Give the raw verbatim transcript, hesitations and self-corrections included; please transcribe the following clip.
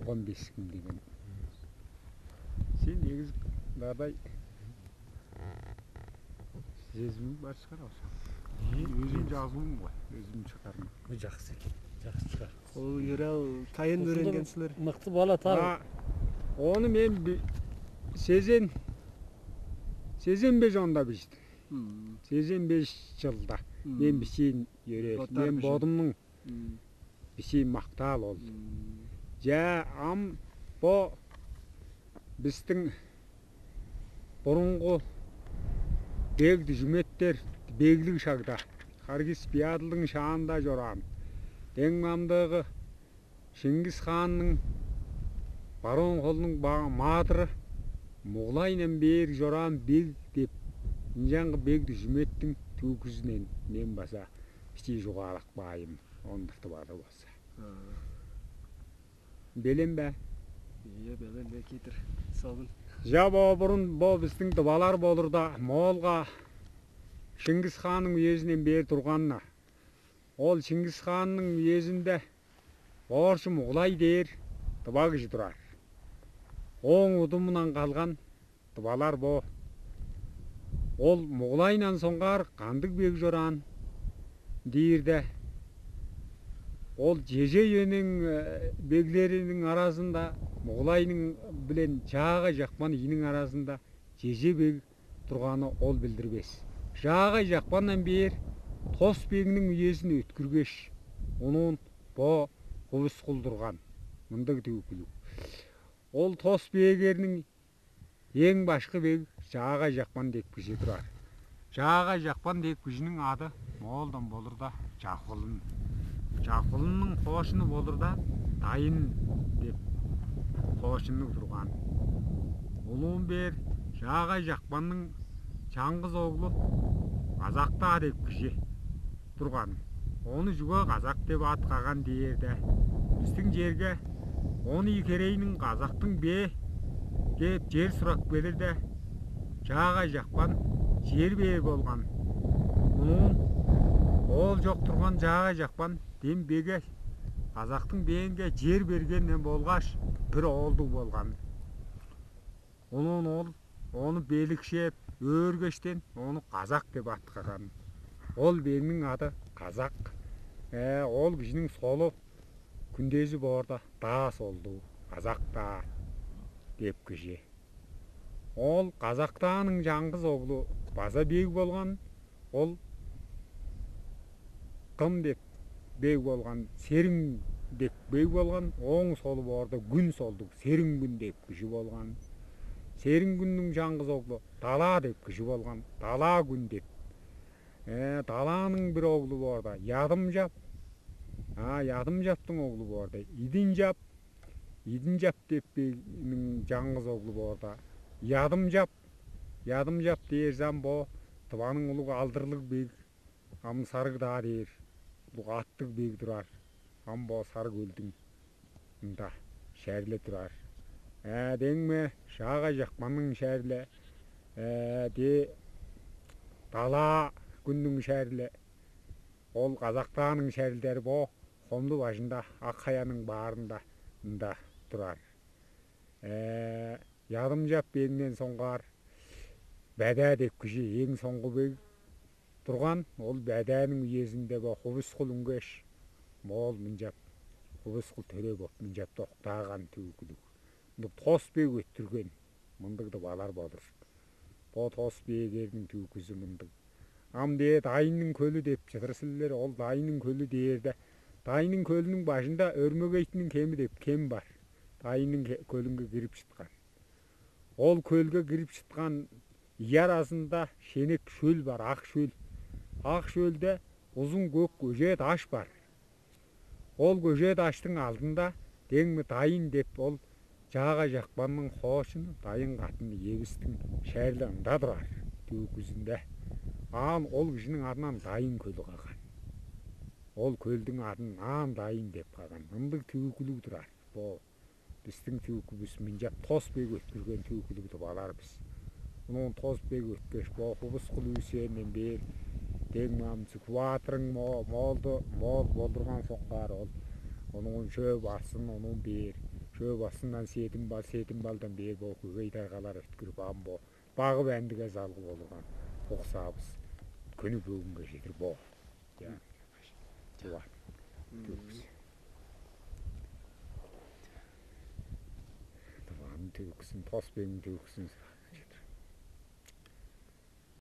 он беш ким деген. Сен негизи Дардай сезим бар чыгар алса. Өзүң жазылың го, өзүм чыгарым. Бу жаксы экен. Жаксы чыгар. Ол юрал тайын Ушундан өөренген силер. Мыкты бала тар. А, ону мен би- сезен сезен беш онда биштим. Сезен беш жылда мен бичиин йөрээр. Боттар Мен бижи. Бодумнуң бичии мактаал ол. Жа ам бо бистиң бурунгу бег дүжүметтер беглиг шагда Харгис Биядылдың шаанда чораан. Дең мамдыгы Шыңгыс хаанның барон холунуң маадыры Муглайнан бээр чораан бег деп ынчангы бег дүжүметтиң түүгүзүнен мен база бичии чугаалап каайым, ондуртуп алыр болза. Белен бе? Ийе, белен бе кидир. Солун. Жа бо бурун бо биздиң дывалар болурда Моолга Шыңгыс хаанның үезинен бээр турганна. Ол Шыңгыс хаанның үезинде боорчу Муглай дээр дыва кижи турар. Ооң удумунан калган дывалар бо. Ол Муглайнан соңгаар кандыг бег чораан диирде, ол чеже үениң беглериниң аразында Муглайның билен Чаагай Чакпан ийиниң аразында чеже бег турганы ол билдирбес. Чаагай Чакпандан бээр тос бегниң үезин өткүргеш, оон бо хувускул турган мындыг төвүкүлүг. Ол тос бээгерниң эң башкы бег Чаагай Чакпан деп кижи турар. Чаагай Чакпан деп кижиниң ады Моолдан болурда Чакпылын. Чакпылынның хоошуну болурда Дайын деп хоошуннуг турган. Улуун бээр Чаагай Чакпанның чаңгыс оглу Казактаа деп кижи турган. Ону чүге Казак деп ат каган дээрде, бистиң черге он ийи херейниң Казактың бээ кээп чер сурап келирде, Чаагай Чакпан чер бээр болган. Мунуун оол чок турган Чаагай Чакпан дем беге Казактың бээнге чер бергенден болгаш бир оолдуг болган. Оон ол ону беликшээп, өөргештен ону Казак деп аткаган. Ол бегниң ады Казак. Э, ол кижиниң солу күндези боорда даа солду, Казак-даа деп кижи. Ол Казактааның чаңгыс оглу база бег болган. Ол Кым деп бег болган, Сериң деп бег болган, ооң солу боорда Күн солдуг, Сериң Күн деп кижи болган. Сериң Күннүң чаңгыс оглу Далаа деп кижи болган, Далаа Күн деп. Э, Далааның бир оглу боорда Ядымчап. А, Ядымчаптың оглу боорда Идинчап, Идинчап деп бегниң чаңгыс оглу боорда Ядымчап. Ядымчап дээр зам бо Тываның улуг алдырлыг бег, ам Сарыг-даа дээр, улуг аттыг бег турар. Ам бо Сарыг-Өлдүң мында шээрле турар. Э, деңме Шаагай Чакпанның шээрле, э, де Далаа Күннүң шээрле, ол Казактааның шээрлери бо Хомду бажында, Ак-Хаяның баарында мында турар. Э, Ядымчап бегинден соңгаар Бедээ деп кижи эң соңгу бег турган. Ол Бедээниң үезинде бо Хувускул үнгеш, моол мынчап, Хувускул төре боп, мынчап доктааган төвүгүлүг. Мындыг тос бег өттүрген, мындыг дывалар болур. Бо тос беэгерниң төвүгүзү мындыг. Ам дээт Дайынның хөлү деп чыдыр силер, ол Дайынның хөлү дээрде, Дайынның хөлүнүң бажында Өрмөгейтиниң хеми деп кем бар. Дайынның хе- хөлүнге кирип чыткан. Ол хөлге кирип чыткан ийи аразында шенек шөл бар, ак шөл. Ак шөлде узун көк көжээ даш бар. Ол көжээ даштың алдында деңми Дайын деп ол Чаагай Чакпанның хоочуну Дайын катын иевистиң шээрле ында турар төвүкүзүнде. Аан ол кижиниң адынан Дайын хөлү каган. Ол хөлдүң адын аан Дайын деп каган. Ындыг төвүкүлүг турар. Бо бистиң төвүкүбүс мынчап тос бег өткүрген төвүкүлүг деп алар бис. Оон тос бег өткеш, бо Хувускул үсээннен бээр дең ам Сүгүваатырың мо- моолду моол болдурган соңгаар ол ону чөө бассын, ону бээр Чөө басындан Сетим-Бал, Сетим-Балдан бээр бо Хөгей даргалар өткүрүп, ам бо багып, андыгы залгы болган оксаабыс. Күнү бөгүнге чедир бо. Я. Туган. Төгүс. Туган төгүсүн, тос беңин төгүсүн.